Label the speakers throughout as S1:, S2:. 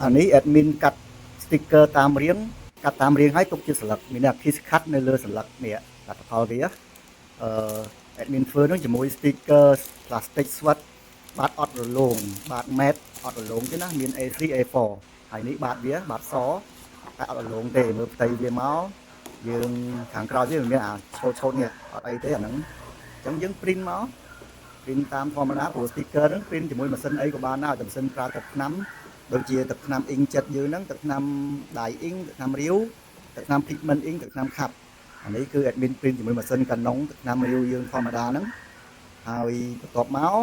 S1: អានេះ admin កាត់ sticker តាមរាងកាត់តាមរាងឲ្យទុកជាសន្លឹកមានអា kiss cut នៅលើសន្លឹកនេះលទ្ធផលវាអឺ admin ធ្វើនឹងជាមួយ sticker plastic ស្វិតបាតអត់រលោងបាត matte អត់រលោងទេណាមាន A3 A4 ហើយនេះបាតវាបាតសតែអត់រលោងទេមើលផ្ទៃវាមកយើងខាងក្រោយវាមានអាឆោតឆោតនេះអត់អីទេអាហ្នឹងអញ្ចឹងយើង print មក print តាមធម្មតាព្រោះ sticker ហ្នឹង print ជាមួយម៉ាស៊ីនអីក៏បានដែរតែម៉ាស៊ីនប្រើទឹកថ្នាំដូចជាទឹកថ្នាំ inkjet យើងហ្នឹងទឹកថ្នាំ dye ink ទឹកថ្នាំរាវទឹកថ្នាំ pigment ink ទឹកថ្នាំខាប់អានេះគឺ admin print ជាមួយម៉ាស៊ីន Canon ទឹកថ្នាំរាវយើងធម្មតាហ្នឹងហើយបន្ទាប់មក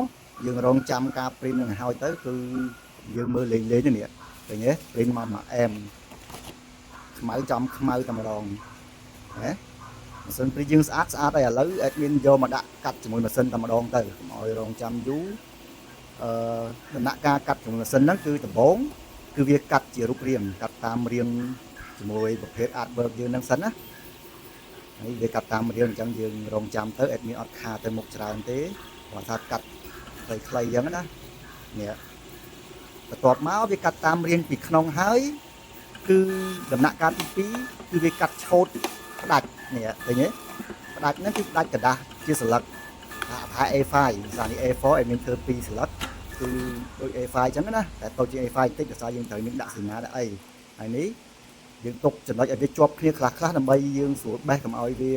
S1: យើងរងចាំការ print នឹងឲ្យទៅគឺយើងមើលលេងលេងនេះឃើញទេ print មកមួយអែមខ្មៅចំខ្មៅតែម្ដងហ៎ម៉ាស៊ីន print យើងស្អាតស្អាតហើយឥឡូវ admin យកមកដាក់កាត់ជាមួយម៉ាស៊ីនតែម្ដងទៅកុំឲ្យរងចាំយូរអឺដំណាក់ការកាត់ជាមួយម៉ាស៊ីនហ្នឹងគឺដំបូងគឺវាកាត់ជារូបរាងកាត់តាមរាងជាមួយប្រភេទ artwork យើងហ្នឹងសិនណាហើយវាកាត់តាមរាងអញ្ចឹងយើងរងចាំទៅ admin អត់ខាទៅមុខច្រើនទេគាត់ថាកាត់ខ្លីៗអញ្ចឹងណានេះបន្ទាប់មកវាកាត់តាមរាងពីក្នុងហើយគឺដំណាក់កាលទី2គឺវាកាត់ឆូតផ្ដាច់នេះឃើញទេផ្ដាច់ហ្នឹងគឺផ្ដាច់ក្រដាសជាសន្លឹកថា A5 ភាសានេះ A4 admin ធ្វើ2សន្លឹកគឺដូច A5 អញ្ចឹងណាតែតូចជាង A5 បន្តិចដោយសារយើងត្រូវមានដាក់សញ្ញាដាក់អីហើយនេះយើងទុកចំណុចឲ្យវាជាប់គ្នាខ្លះខ្លះដើម្បីយើងស្រួលបេះកុំឲ្យវា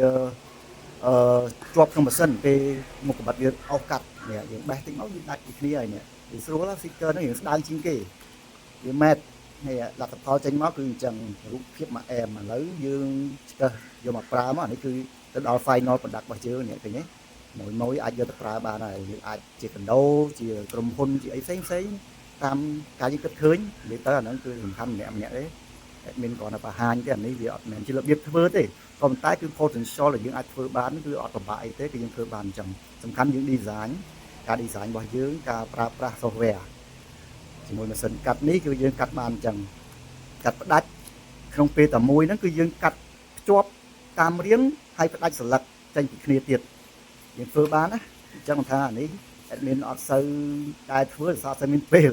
S1: អឺជាប់ក្នុងម៉ាស៊ីនពេលមុខកបាត់វាអស់កាត់នេះយើងបេះតិចមកវាដាច់ពីគ្នាហើយនេះវាស្រួល sticker ហ្នឹងយើងស្ដើងជាងគេវាម៉ែតហើយលទ្ធផលចេញមកគឺអញ្ចឹងរូបភាពមួយអែមឥឡូវយើងឆ្កឹះយកមកប្រើមកអានេះគឺទៅដល់ final product របស់យើងនេះឃើញទេមួយមួយអាចយកទៅប្រើបានហើយយើងអាចជាកណ្ដូជាក្រុមហ៊ុនជាអីផ្សេងផ្សេងតាមការយើងគិតឃើញនិយាយទៅអាហ្នឹងគឺសំខាន់ម្នាក់ម្នាក់ទេ admin គ្រាន់តែបង្ហាញទេអានេះវាអត់មែនជារបៀបធ្វើទេក៏ប៉ុន្តែគឺ potential ដែលយើងអាចធ្វើបានគឺអត់ពិបាកអីទេគឺយើងធ្វើបានអញ្ចឹងសំខាន់យើង design ការ design របស់យើងការប្រើប្រាស់ software ជាមួយម៉ាស៊ីនកាត់នេះគឺយើងកាត់បានអញ្ចឹងកាត់ផ្ដាច់ក្នុងពេលតែមួយហ្នឹងគឺយើងកាត់ភ្ជាប់តាមរាងហើយផ្ដាច់សន្លឹកចេញពីគ្នាទៀតយើងធ្វើបានណាអញ្ចឹងថាអានេះ admin អត់សូវតែធ្វើដោយសារតែមានពេល